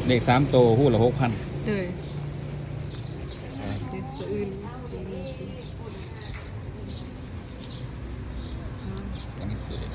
ເລກສາມໂຕ ຮູ້ລະຫົກພັນ. ໂດຍ ເລກສະອື່ນ ອັນນີ້ຄືເລກ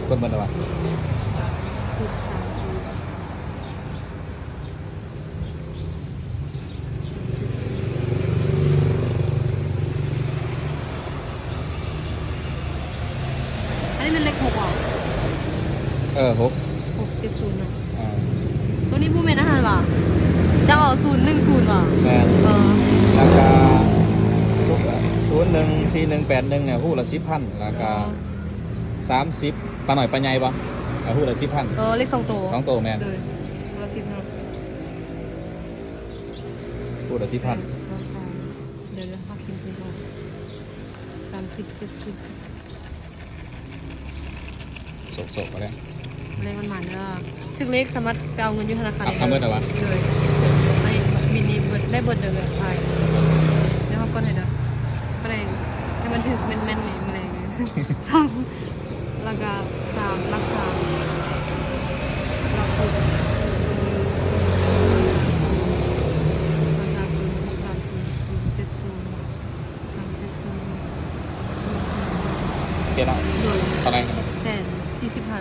ເບິ່ງເບິ່ງແຕ່ວ່າ ອັນນີ້ແມ່ນເລກຫົກບໍ? ເອີ ຫົກ ຫົກເຈັດສູນເນາະ. ອ່າ ໂຕນີ້ບໍ່ແມ່ນອາຫານຫວາ? ເຈົ້າເອົາສູນໜຶ່ງສູນຫວາ? ແມ່ນ. ເອີ ແລ້ວກະ ສູນໜຶ່ງ ສີ່ໜຶ່ງ ແປດໜຶ່ງ ນີ້ ຮູ້ລະສິບພັນ ແລ້ວກະ ເອີ ສາມສິບ ປານ້ອຍປາໃຫຍ່ບໍ່? ເອົາ ຮູ້ລະສິບພັນ. ເອີ ເລກສອງໂຕ ສອງໂຕ ແມ່ນ. ໂດຍ ຮູ້ລະສິບເນາະ. ຮູ້ລະສິບພັນ. ເອີ ລອງໃສ່ ດຽວໆ ເຮົາກິນເບິ່ງກ່ອນ ສາມສິບ ເຈັດສິບ ໂຊກໆ ກໍໄດ້ ແລງມັນມາເດີ ຖືກເລກສາມາດໄປເອົາເງິນຢູ່ທະນາຄານໄດ້ເລີຍ. ເອົາເບິດແລ້ວຫວາ? ໂດຍ ໄດ້ ບິນນີ້ເບິດ ໄດ້ເບິດເດີ ໄປ ດຽວເຮົາກົດໃຫ້ເດີ ໄປ ໃຫ້ມັນຖືກແມ່ນໆ ນີ້ ມື້ແລງນີ້ ແລ້ວກໍສາມ ຫຼັກສາມ ຫຼັກຫົກ ສາມສູນ ຫົກສາມສູນ ເຈັດສູນ ສາມເຈັດສູນ ໂອເຄເນາະ. ໂດຍ ເທົ່າໃດ? ແສນສີ່ສິບພັນ.